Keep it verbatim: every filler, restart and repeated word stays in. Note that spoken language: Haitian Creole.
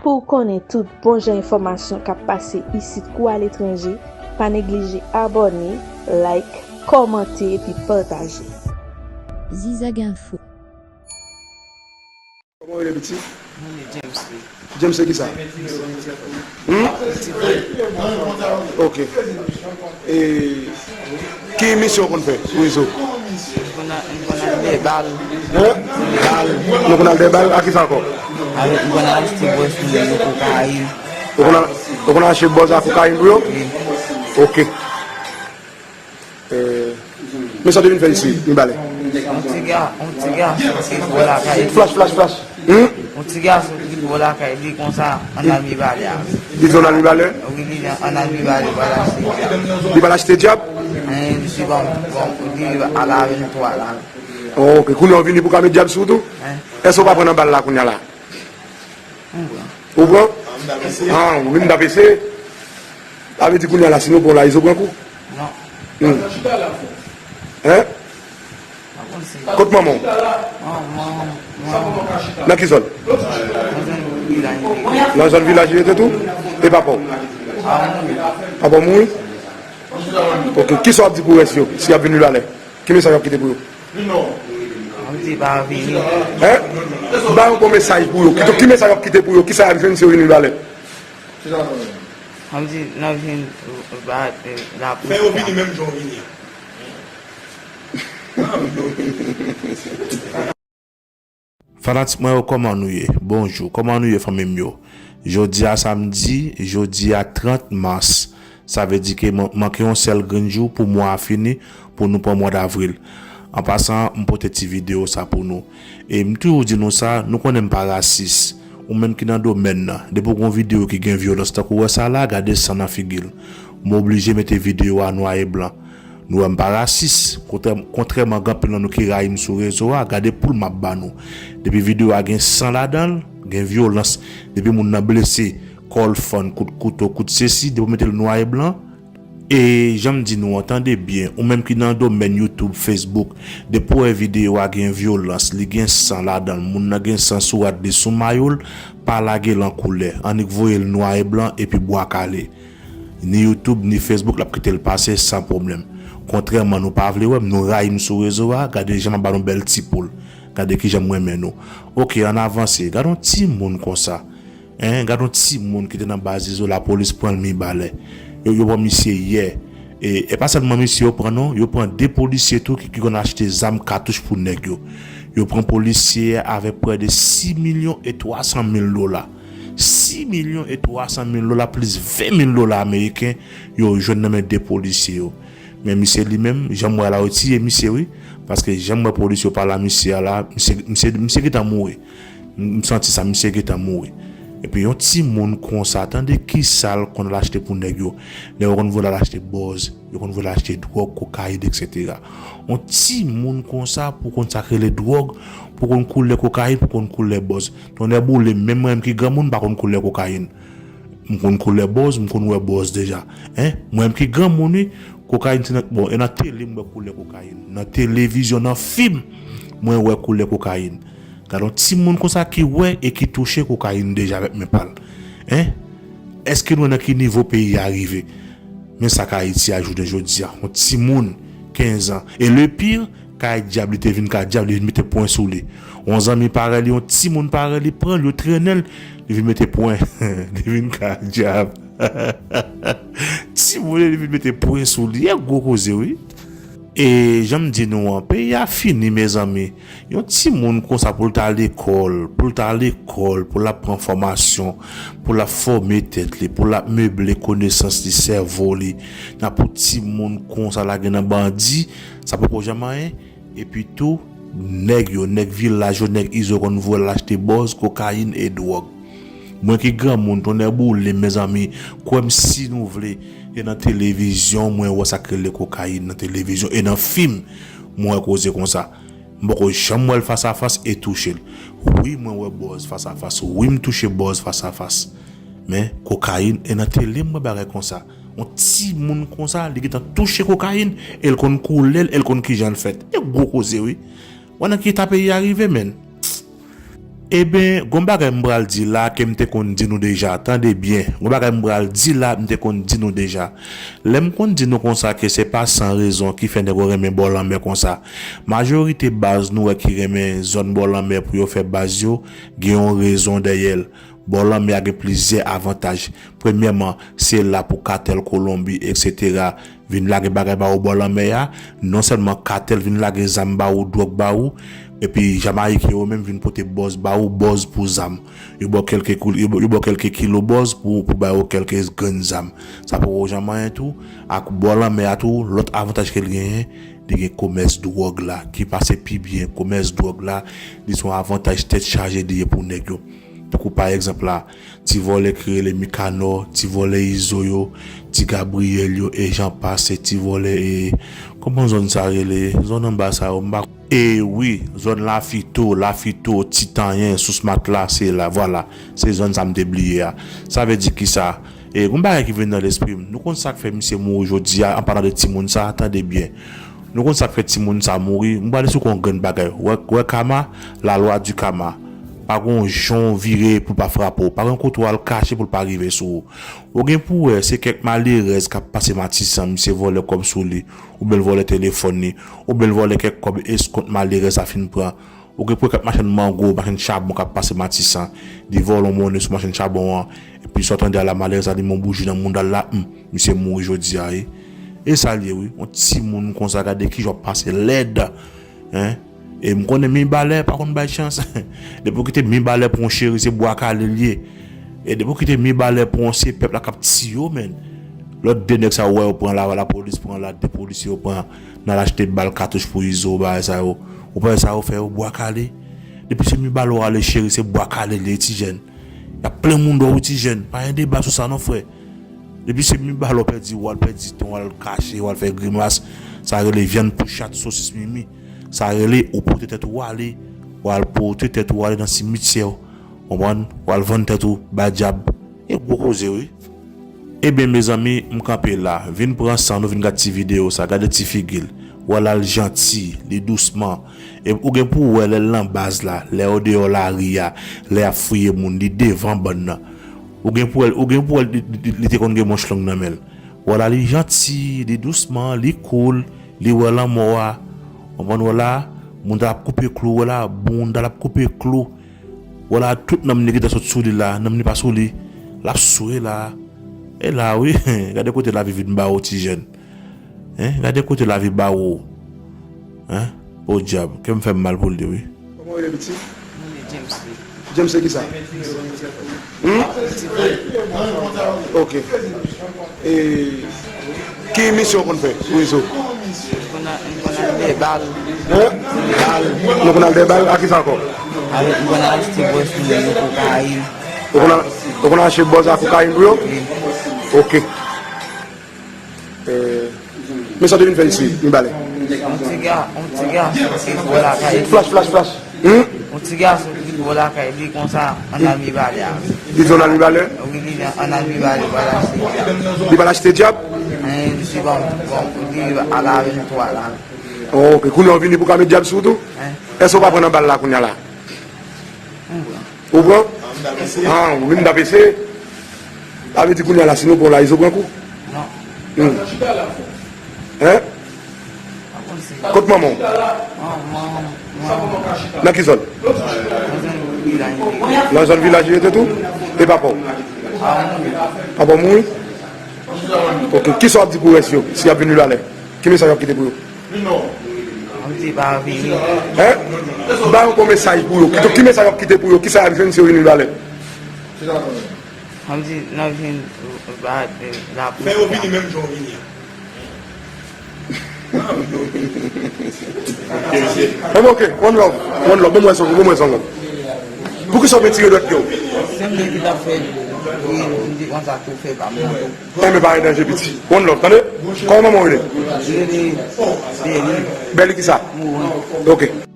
Pou w konnen tout bon jan enfòmasyon k ap pase isit kou aletranje, pa neglije abòne, like, kòmante epi pataje. Zizag Info. Kòman w rele piti? Mwen rele James Lee. James se kisa? Hmm? Ti frè. Ok. E ki misyon w konn fè sou rezo? M konn al, m konn al dèyè bal. Hein? Bal. Nou konn al dèyè bal? A kisa ankò? Avèk, m konn al achte bòz pou moun yo, kokayin. Ou konn al, ou konn al achte bòz ak kokayin pou yo? Wi. Ok. Eh, men sa w te vin fè isi, Mibalè? Yon ti ga, yon ti gason ki bò lakay li. Flash, flash, flash. Hmm? Yon ti gason ki bò lakay li konsa, ann al Mibalè a. Li di ann al Mibalè? Wi, li di ann al Mibalè, pral achte djab. Li pral achte djab? Hein, li di bon, bon, li al avè n twa la. Oh, ok. Kounye a w vini pou ka met djab sou ou tou? Hein? Èske w pa pran nan bal la kounye a la? M pran. Ou pran? Ah, ou vin dapese. Sa vle di kounye a la, si nou pran la, Izo pran kou? Non. Hmm. Hein? Kot manman w? Nan ki zòn? Nan zòn vilaj li rete tou? E papa w? Papa w mouri? Ok, kisa w ap di pou rès yo, si y ap vin Mibalè? Ki mesaj w ap kite pou yo? Mwen di pa vini. Hein? Ba yon bon mesaj pou yo. Ki, ki mesaj w ap kite pou yo? Kisa y ap jwenn si yo vin Mibalè? Mwen di n ap jwenn, euh, ba, euh, lapolis la. Fè yo vini menm jan w vini an. Fanatik mwen yo, kòman nou ye? Bonjou, kòman nou ye, fanmi m yo? Jodi a samdi, jodi a trant mas. Sa vle di ke man-, manke yon sèl grenn jou pou mwa a fini, pou nou pran mwa davril. An pasan, m pote ti videyo sa pou nou. E m toujou di nou sa, nou konnen m pa rasis. Ou menm ki nan domèn nan, depi w gen yon videyo ki gen vyolans tankou w wè sa la, gade san nan figi l. M oblije mete videyo a nwa e blan. Nou wè m pa rasis, kontrè-, kontrèman gen anpil nan nou ki rayi m sou rezo a, gade poul m ap ba nou. Depi videyo a gen san ladan l, gen vyolans, depi moun nan blese, kò l fann, kout kouto, kout sesi, depi w mete l nwa e blan. E jan m di nou an, tande byen, ou menm ki nan domèn YouTube, Facebook, depi w wè videyo a gen vyolans, li gen san ladan l, moun nan gen san sou rad li, sou mayo l, pa lage l an koulè, annik voye l nwa e blan epi bwa kale. Ni YouTube, ni Facebook, l ap kite l pase san pwoblèm. Kontrèman, nou pa vle wè m, nou rayi m sou rezo a, gade jan m ap ba nou bèl ti poul. Gade kijan m renmen nou. Ok, ann avanse. Gade yon timoun konsa. Hein, gade yon timoun ki te nan baz Izo, lapolis pran l Mibalè. Yo, yo pran misye yè. E, e pa sèlman misye yo pran non, yo pran de polisye tou ki, ki konn achte zam, katouch pou nèg yo. Yo pran polisye a avèk prè de sis milyon e twa san mil dola. Sis milyon e twa san mil dola plis ven mil dola ameriken yo jwenn nan men de polisye yo. Men misye li menm, jan m wè la, yo tiye misye wi. Paske jan m wè polis yo pale a misye a la, misye, misye, misye gentan mouri. M, m santi sa, misye gentan mouri. Epi yon timoun konsa, tande kisa l konn al achte pou nèg yo. Nèg yo konn voye l al achte bòz, yo konn voye l al achte dwòg, kokayin, etsetera. Yon timoun konsa pou konn sa k rele dwòg, pou konn koulè kokayin, pou konn koulè bòz. Tonnè boule m, menm mwen menm ki granmoun, m pa konn koulè kokayin. M konn koulè bòz, m konn wè bòz deja. Hein? Mwen menm ki granmoun wi, kokayin se nan, bon, e nan tele m wè koulè kokayin. Nan televizyon, nan fim, mwen wè koulè kokayin. Gade yon timoun konsa ki wè e ki touche kokayin deja avèk men pa l. Hein? Èske nou wè nan ki nivo peyi a rive? Men sa k Ayiti a jounen jodi a. Yon timoun, kenz an. E le pire, kay dyab li te vin ka dyab, li vin mete pwen sou li. Yon zanmi parèy li, yon timoun parèy li pran l, yo trennen l, li vin mete pwen. Li vin ka dyab. Timoun li vin mete pwen sou li. E gwo koze wi. E jan m di nou an, peyi a fini, mezanmi. Yon timoun konsa pou l ta lekòl, pou l ta lekòl, pou l ap pran fòmasyon, pou l ap fòme tèt li, pou l ap meble konesans li, sèvo li. Nan pou timoun konsa lage nan bandi, sa poko janm anyen. Epi tou, nèg yo, nèg vilaj yo, nèg Izo konn voye l achte bòz, kokayin e dwòg. Mwen ki granmoun, tonnè boule m, mezanmi, kwè m si nou vle, e nan televizyon, mwen wè sa k rele kokayin nan televizyon, e nan fim, mwen wè koze konsa. M poko janm wè l fasafas e touche l. Wi, mwen wè bòz fasafas, wi, m touche bòz fasafas. Men, kokayin, e nan tele m wè bagay konsa. Yon timoun konsa, li gentan touche kokayin, e l konn koulè l, e l konn kijan l fèt. E gwo koze, wi. Wè nan ki eta peyi a rive, menn. Eben, gon bagay m pral di la ke m te konn di nou deja, tande byen. Gon bagay m pral di la, m te konn di nou deja. Lè m konn di nou konsa ke se pa san rezon ki fè nèg yo renmen bò lanmè konsa. Majorite baz nou wè ki renmen zòn bò lanmè pou yo fè baz yo, gen yon rezon dèyè l. Bò lanmè a gen plizyè avantaj. Premyèman, se la pou katèl Kolonbi, etsetera, vin lage bagay ba ou bò lanmè a. Non sèlman katèl vin lage zam ba ou, dwòg ba ou, epi Jamayik yo menm vin pote bòz ba ou, bòz pou zam. Yo ba w kèlke koul-, yo ba, yo ba w kèlke kilo bòz pou, pou ba yo kèlke grenn zam. Sa poko janm anyen tou, ak bò lanmè a tou, lòt avantaj ke l genyen, li gen komès dwòg la, ki pase pi byen. Komès dwòg la, li se yon avantaj tèt chaje li ye pou nèg yo. Tankou pa egzanp la, ti vòlè ki rele Mikanò, ti vòlè Izo yo, ti Gabriyèl yo, e jan pase, ti vòlè, e, kòman zòn sa rele? Zòn anba sa yo, m pa. E wi, zòn Lafito, Lafito, Titanyen, Sous Matla, se la, vwala. Se zòn sa m te bliye a. Sa vle di kisa? E, gon bagay ki vin nan lespri m. Nou konn sa k fè misye mouri jodi a, an palan de timoun sa, tande byen. Nou konn sa k fè timoun sa mouri. M prale sou kon grenn bagay. Wè, wè kama, la loi du karma. Pa gon jan w vire pou l pa frape w. Pa gon kote w al kache pou l pa rive sou ou. Ou gen pou wè, se kèk malerèz k ap pase Matisan, misye vòlè kòb sou li, oubyen l vòlè telefòn li, oubyen l vòlè kèk kòb eskont malerèz la fin pran. Ou gen pou wè kèk machann mango, machann chabon k ap pase Matisan, li vòlè yon monnen sou machann chabon an, epi sa w tande a la malerèz la, li met yon bouji nan mouda l la, hmm, misye mouri jodi a, wi. E sa l ye, wi. Yon timoun konsa, gade kijan w ap pase lèd. Hein? E m konnen Mibalè pa konn bay chans. Depi w kite Mibalè pou yon cheri, se bwa kale l ye. E depi w kite Mibalè pou yon, se pèp la k ap tiye w, menn. Lòt de nèg sa yo wè yo pran la, lapolis pran la, de polisye yo pran, n al achte bal katouch pou Izo, bagay sa yo. Ou pa wè sa yo fè yo, bwa kale. Depi se Mibalè w ale cheri, se bwa kale l ye, ti jèn. Y ap plen mouda w, ti jèn. Pa gen deba sou sa non, frè. Depi se Mibalè w pèdi, w al pèdi tan, w al kache, w al fè grimas. Sa rele vyann pou chat, sosis mimi. Sa rele ou pote tèt ou ale, w al pote tèt ou ale nan simityè, w konprann? W al vann tèt ou bay dyab. E gwo koze, wi. Ebyen, mezanmi, m kanpe la. Vin pran san nou, vin gad ti videyo sa. Gade ti figi l. Wè la l janti, li dousman. E ou gen pou wè lè l nan baz la, lè yo deyò lari a, lè y ap fouye moun, li devan bann nan. Ou gen pou wè, ou gen pou wè li, li, li, li te konn gen manch long nan men l. Wè la, li janti, li dousman, li cool, li wè lanmò a. Konprann wè la, moun ta ap koupe klou, wè la, moun ta ap koupe klou. Wè la, tout nanm li gentan sot sou li la, nanm li pa sou li. L ap swe la. E la, wi, gade kote lavi vin ba w, ti jèn. Hein? Gade kote lavi ba w. Hein? Podyab, kè m fè m mal pou l, wi. Kòman w rele, piti? Mwen rele James. James se kisa? Hmm? Ok. E ki misyon w konn fè pou Izo? M konn al, m konn al dèyè bal. Hein? Bal. Nou konn al dèyè bal? A kisa ankò? Avèk, m konn al achte bòz pou yo, kokayin. Ou konn al, ou konn al achte bòz ak kokayin pou yo? Wi. Ok. Eh, men sa w te vin fè isit, Mibalè? Yon ti ga-, yon ti gason ki vin lakay li. Flash, flash, flash. Hmm? Yon ti gason ki vin lakay li konsa, ann al Mibalè avè l. Li di ann al Mibalè? Wi, li di ann al Mibalè, pral achte dyab. Li pral achte dyab? Hein, li di bon, bon, li al avè l twa la. Oh, ok, kounye a w vini pou ka met dyab sou ou tou? Hein? Èske w pa pran nan bal la kounye a la? M pran. Ou pran? Ah, ou vin tape se. Sa vle di kounye a la, si nou pran la, Izo pran kou? Non. Hmm. Hein? Pa konn si. Kot manman w? Manman, manman. Nan ki zòn? Nan zòn vilaj li ye. Nan zòn vilaj li ye tou? E papa w? Papa w mouri. Papa w mouri? Ok. Kisa w ap di pou rès yo, si y ap vin Mibalè? Ki mesaj w ap kite pou yo? Ann di pa vini. Hein? Ba yon bon mesaj pou yo. Ki, ki mesaj w ap kite pou yo? Kisa y ap jwenn si yo vin Mibalè? Ann di n ap jwenn, euh, ba, euh, lapli. Fè yo vini menm jan w vini an. Bon, ok, one love, one love. Bon, mwen son, bon, mwen son. Poukisa w vin tire dwèt yo? Se mwen ki t ap fè, m di konsa tou fè pa m nan tou. Enben pa gen danje piti. One love, tande? Kòman manman w rele? Li rele Bèli. Bèli kisa? Morin. Ok.